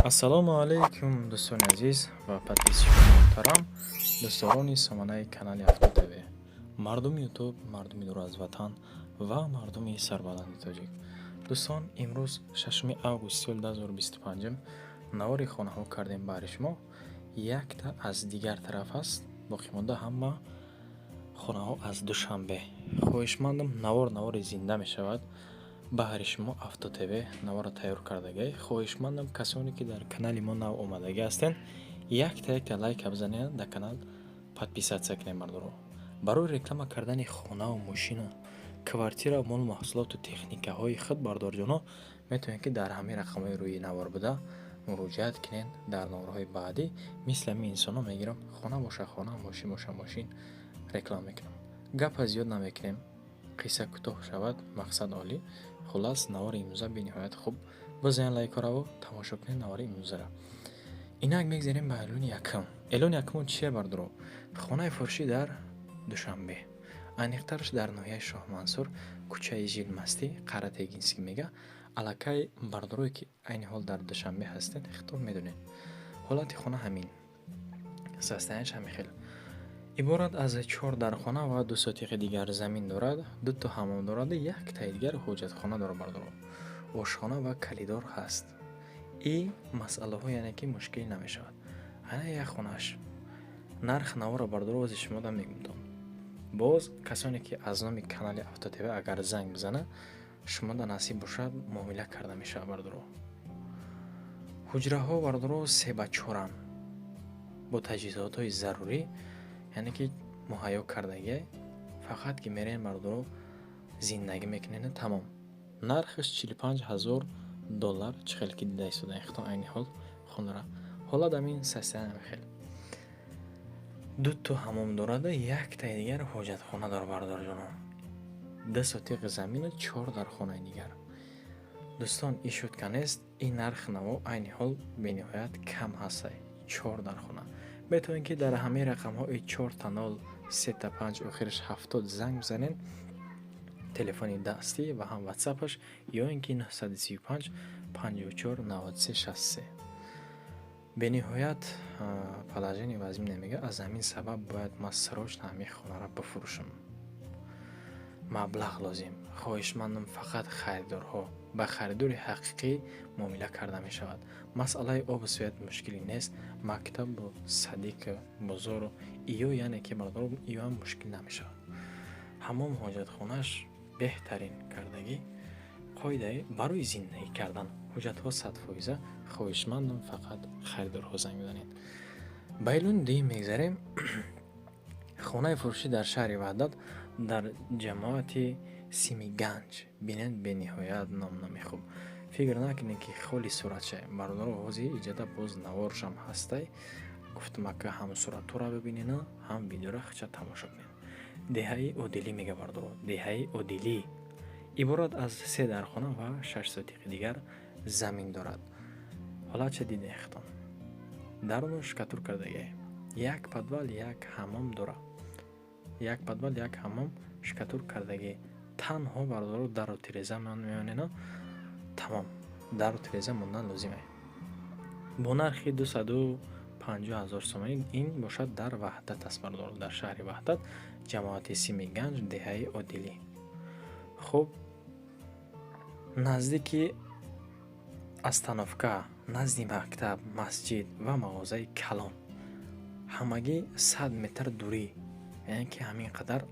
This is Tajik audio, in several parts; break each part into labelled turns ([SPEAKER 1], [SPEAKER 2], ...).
[SPEAKER 1] Ассалому алайкум, дӯстони азиз ва подписчикони муҳтарам, дӯстдорони сомонаи канали Авто ТВ, мардуми Ютуб, мардуми дур аз ватан ва мардуми сарбаланди тоҷик. Дӯстон, имрӯз 6 август соли 2025 навори хонаҳо кардем баҳри шумо. Якта аз дигар тараф аст, боқимонда ҳама хонаҳо аз Душанбе. Хоҳишмандам, навор навори зинда мешавад. Баҳри шумо Авто ТВ навора тайёр кардагӣ. Хоҳишмандам, касоне ки дар канали мо нав омадагӣ ҳастед, якта якта лайка бизанед, дар канал подписаться кунед. Мардуро барои реклама кардани хонаву мошину квартира, молу маҳсулоту техникаҳои худ, бардорҷоно, метавонед, ки дар ҳамин рақамҳои рӯи навор буда муроҷиат кунед. Дар наворҳои баъдӣ мисли ҳамин инсонҳо мегирам, хона боша хона, мошин боша мошин реклама мекунам. Гапа зиёд намекунем, қисса кӯтоҳ шавад, мақсад олӣ. Хуллас, навори имрӯза бениҳоят хуб. Бизанед лайкораву тамошо кунед навори имрӯзаро. Инак, мегзарем ба эълони якум. Эълони якумон чие, бардоро? Хонаи фурӯшӣ дар Душанбе, аниқтараш дар ноҳияи Шоҳмансур, кӯчаи Жилмастӣ, Қаратегинский мега. Аллакай бардорое ки айни ҳол дар Душанбе ҳастед, хитоб медонед. Ҳолати хона ҳамин, состоянияш ҳамин хел. Иборат аз чор дархона ва 2 сотиқи дигар замин дорад, дуто ҳамом дорад, яктаи дигар ҳоҷатхона дорад, бардоро. Ошхона ва калидор ҳаст. И масъалаҳо, яъне ки мушкилӣ намешавад. Ана як хонааш. Нарх наворо, бардоро, ози шумода мегумтон. Боз касоне ки аз номи канали Авто ТВ агар занг бизана, шумода насиб бошад, муомила карда мешавад, бардоро. Ҳуҷраҳо, бардоро, се ба чоранд, бо таҷҳизотҳои зарурӣ, яъне ки муҳайё кардагӣ. Фақат ки мерен, бардоро, зиндагӣ мекунед, тамом. Нархаш 45 000 доллар. Чӣ хел ки дида истодаем худтон, айни ҳол хонара ҳолат ҳамин, состояние хел. Дуто ҳамом дорада, яктаи дигар ҳоҷатхона дор, бардорҷонон. 2 сотиқ замину чор дархонаи дигар. Дӯстон, ин шутка нест, ин нарх наво айни ҳол бениҳоят кам ҳастай. Чор дархона. Метавонед, ки дар ҳамаи рақамҳои 0000 35 охираш 70 занг бизанед, телефони дастӣ ва ҳам ватсапаш, ё ин ки 935 54 93 63. Бениҳоят положение вазмин намега. Аз ҳамин сабаб бояд ман срочно ҳамин хонаро бифурӯшам, маблағ лозим. Хоҳишмандам, фақат харидорҳо, ба харидори ҳақиқӣ муомила карда мешавад. Масъалаи обу свет мушкилӣ нест. Мактабу садику бозору иё, яъне ки, бародаро, иёам мушкил намешавад. Ҳамом, ҳоҷатхонааш беҳтарин кардагӣ, қоидаи барои зиндагӣ кардан, ҳуҷҷатҳо 100%. Хоҳишмандам, фақат харидорҳо занг бизанед. Ба эълони дуюм мегзарем. Хонаи фурӯшӣ дар шаҳри Ваҳдат, дар ҷамоати Симиганҷ. Бинед, бениҳоят номноми хуб. Фикр накунед, ки холи суратша, бародаро. Ҳозир иҷода боз наворшам ҳастай. Гуфтам, ака, ҳам суратҳоро бибинену ҳам видеоро хича тамошо кунед. Деҳаи Одилӣ мега, бародаро. Деҳаи Одилӣ иборат аз се дархона ва 6 сотиқи дигар замин дорад. Ҳолатша дидем хитон. Даруно штукатур кардагӣ, як подвал, як ҳамом дорад, як подвал, як ҳамом штукатур кардагӣ. Танҳо, бародаро, дару тиреза меонена, тамом. Дару тиреза мондан лозиме. Бо нархи 250 000 сомонӣ. Ин бошад дар Ваҳдат аст, бародаро, дар шаҳри Ваҳдат, ҷамоати Симиганҷ, деҳаи Одилӣ. Хуб, наздики остановка, назди мактаб, масҷид ва мағозаи калон, ҳамагӣ 100 метр дурӣ, яъне ки ҳамин қадар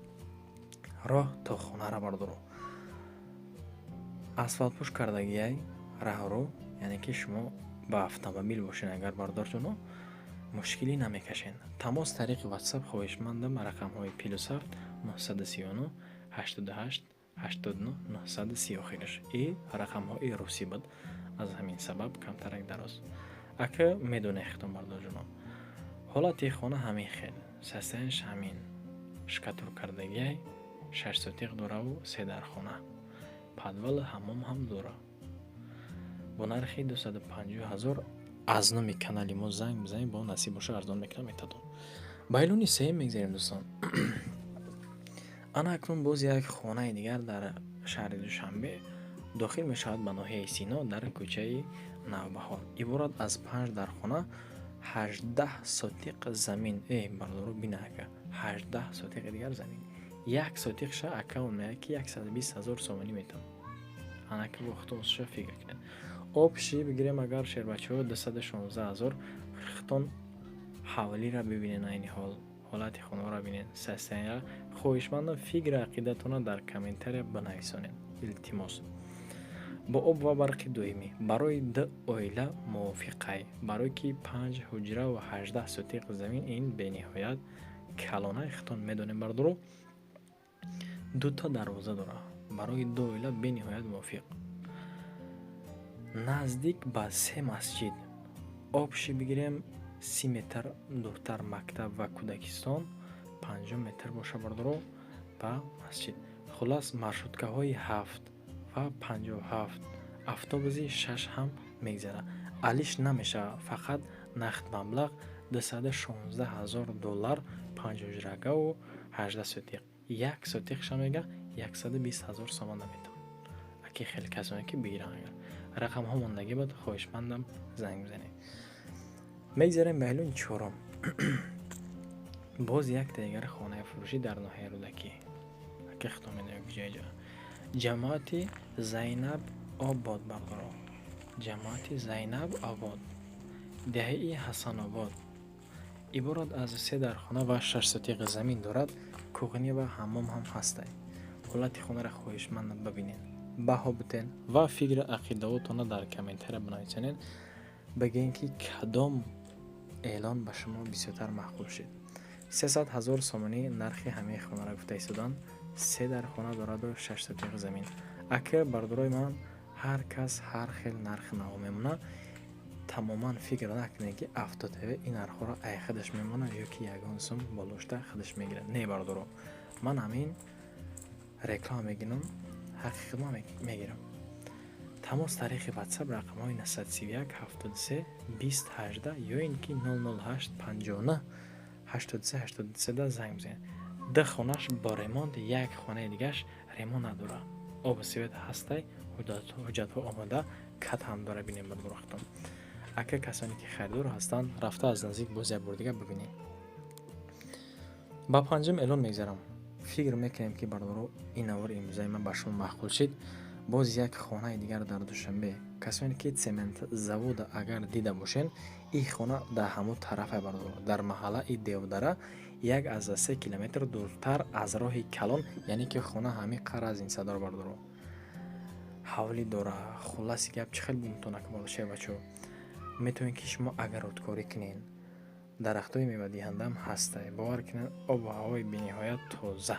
[SPEAKER 1] роҳ то хонара, бардоро. Асфалтпӯш кардагиай раҳро, яъне ки шумо ба автомобил бошед агар, бардорҷоно, мушкилӣ намекашед. Тамос тариқи ватсап хоҳишмандам, рақамҳои +7 939 88 89 930 охираш. И рақамҳои русӣ буд, аз ҳамин сабаб камтарак дароз. Ака, медонед хитон, бардорҷоно, ҳолати хона ҳамин хел, состоянияш ҳамин, штукатур кардагиай, 6 сотиқ дораву се дархона, подвалу ҳамом ҳам дора. Бо нархи 250 000 аз номи канали мо занг бизанед, бо насиб боша, арзон мекунам, метадон. Ба эълони сеюм мегзарем, дӯстон. Ана акнун боз як хонаи дигар дар шаҳри Душанбе, дохил мешавад ба ноҳияи Сино, дар кӯчаи Навбаҳор иборат аз панҷ дархона, 18 сотиқ замин. Э, бардоро, бина, ака, 18 сотиқи дигар замин. Як сотиқша акаун меяд, ки 120 000 сомонӣ метавон. Анака бо худтон фикр кунед. Общий бигирем агар, шербачаҳо, 216 000. Худтон ҳавлира бибинед, айни ҳол ҳолати хонаро бинед, состояния. Хоҳишмандам, фикри ақидатонро дар комментария бинависонед, илтимос. Бо об ва барқи доимӣ, барои ду оила мувофиқай, барое ки панҷ ҳуҷраву 18 сотиқ замин, ин бениҳоят калонай, худтон медонем, бардоро. Дута дарвоза дорад, барои ду оила бениҳоят мувофиқ, наздик ба се масҷид. Общий бигирем, 30 метр дуртар мактаб ва кӯдакистон, 50 метр боша, бардоро, ба масҷид. Хуллас, маршруткаҳои 7 ва 57, автобуси 6 ҳам мегзарад. Алиш намешавад, фақат нақд маблағ 216 000 доллар. Панҷ ҳуҷрагаву 18 сотиқ, як сотиқша мега 120 000 сомон наметавон. Аки хеле касоне ки бигиранд, агар рақамҳо мондагӣ буд, хоҳишмандам, занг бизанед. Мегзарем ба эълони чорум. Боз як дигар хонаи фурӯшӣ дар ноҳияи Рӯдакӣ. Аки худтон медонед куҷои ҷо, ҷамоати Зайнаб Обод, бардоро, ҷамоати Зайнаб Обод, деҳаи Ҳасанобод. Иборат аз се дархона ва 6 сотиқ замин дорад. Кухня ва ҳаммом ҳам ҳастай. Ҳолати хонаро хоҳишмандам бибинед, баҳо битен ва фикри ақидаотонро дар комментария бинависонед. Бигӯен, ки кадом эълон ба шумо бисёртар маъқул шуд. 300 000 сомонӣ нархи ҳамаи хонаро гуфта истоданд. Се дархона дораду 6 сотиқ замин. Ака, бардорои ман, ҳар кас ҳар хел нарх наво мемонад. Тамоман фикр накунед, ки Автотв ин нархҳоро ай худаш мемонад ё ки ягон сум болошта худаш мегирад. Не, бардоро, ман ҳамин реклама мегирам, ҳаққи худма мегирам. Тамос тариқи Ватсап, рақамҳои 931 73 20 18 ё ин ки 008 59 83 83 занг бизанед. Ду хонаш бо ремонт, як хонаи дигаш ремонт надорад. Обу свет ҳастай, ҳуҷҷатҳо омода, кат ҳам дора. Бинем, бардорахтон. Ака, касоне ки харидор ҳастанд, рафта аз наздик боз як бор дигар бибинед. Ба панҷум эълон мегзарам. Фикр мекунем, ки, бардоро, ин навори имрӯзаи ман ба шумо маъқул шид. Боз як хонаи дигар дар Душанбе. Касоне ки цемент завода агар дида бошед, ин хона дар ҳамон тарафе, бардоро, дар маҳаллаи Девдара, 1,3 километр дуртар аз роҳи калон, яъне ки хона ҳамин қар аз инсадор, бардоро, ҳавлӣ дора. Хулласи гап, чӣ хел бумтона шербачо, метавонед, ки шумо огородкорӣ кунед, дарахтҳои мевадиҳандаам ҳастай. Бовар кунед, обу ҳавои бениҳоят тоза.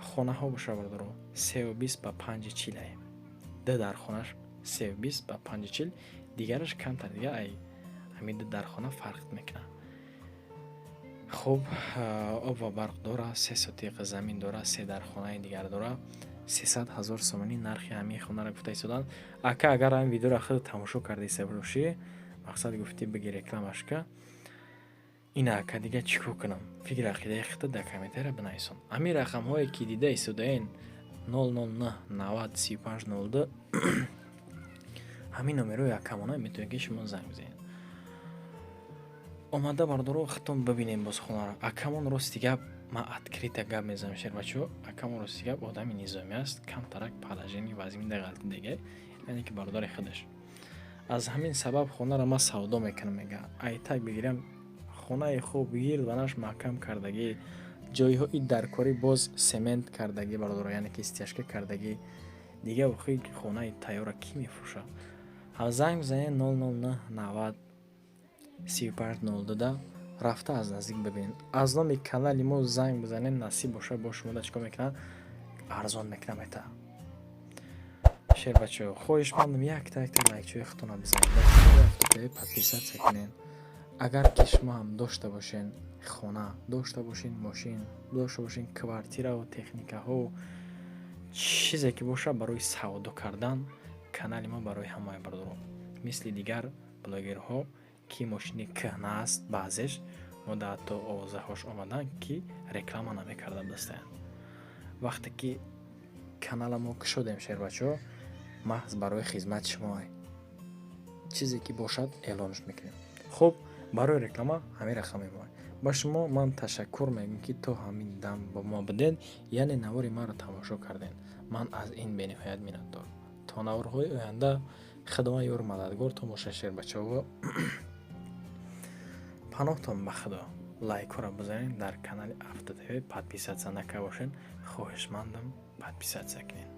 [SPEAKER 1] Хонаҳо боша, бардоро, 3,20 ба 5,40 ай. Ду дархонаш 3,20 ба 5,40, дигараш камтар, дига ай ҳамин ду дархона фарқ мекунад. Хуб, об ва барқ дора, 3 сотиқ замин дора, се дархонаи дигар дора. 300 000 сомонӣ нархи ҳамин хонаро гуфта истоданд. Ака, агар ҳамин видеоро худ тамошо кардаиста бошӣ, мақсад гуфтӣ, биги рекламашка ина. Ака, дига чӣ кор кунам? Фикри ақидаи худро дар комментария бинависон. Ҳамин рақамҳое ки дида истодаен, 009 90 35 02, ҳамин номерои акамона метавонед, ки шумо занг бизанед. Омада, бардоро, худтон бибинем боз хонаро. Акамон, рости гап, ман открыто гап мезанам, шербачо, акамон, рости гап, одами низомӣ аст, камтарак положение вазмин ғалти дега, яъне ки бародари худаш. Аз ҳамин сабаб хонаро ман савдо мекунам, мега. Айтак бигирам, хонаи хуб, гирд ванаш маҳкам кардагӣ, ҷойҳои даркорӣ боз семент кардагӣ, бародаро, яъне ки стяжка кардагӣ. Дига охи хонаи тайёра кӣ мефурӯшад? Занг бизанед 009 90 35 02, рафта аз наздик бибинед. Аз номи канали мо занг бизанед, насиб бошад, бо шумо чӣ кор мекунад, арзон мекунам мета. Шербачаҳо, хоҳишмандам, якта якта лайкчои худтонро бизанед, подписаться кунед. Агар ки шумо ҳам дошта бошед хона, дошта бошед мошин, дошта бошед квартираву техникаҳо, чизе ки бошад барои савдо кардан, канали мо барои ҳамаи бардорон. Мисли дигар блогерҳо, ки мошини кӯҳна аст, баъзеш мо да ҳатто овозаҳош омаданд, ки реклама намекарда дастаянд. Вақте ки канала мо кушодем, шербачаҳо, маҳз барои хизмати шумо. Чизе ки бошад, эълонш мекунем. Хуб, барои реклама ҳамин рақам мемонад. Ба шумо ман ташаккур мегӯям, ки то ҳамин дам бо мо будед, яъне навори маро тамошо кардем. Ман аз ин бениҳоят миннатдор. То наворҳои оянда Худованд ёру мададгортон бошад. Шербачаҳо, паноҳтон ба Худо. Лайкҳоро бизанед, дар канали Авто ТВ подписаться накарда бошед, хоҳишмандам, подписаться кунед.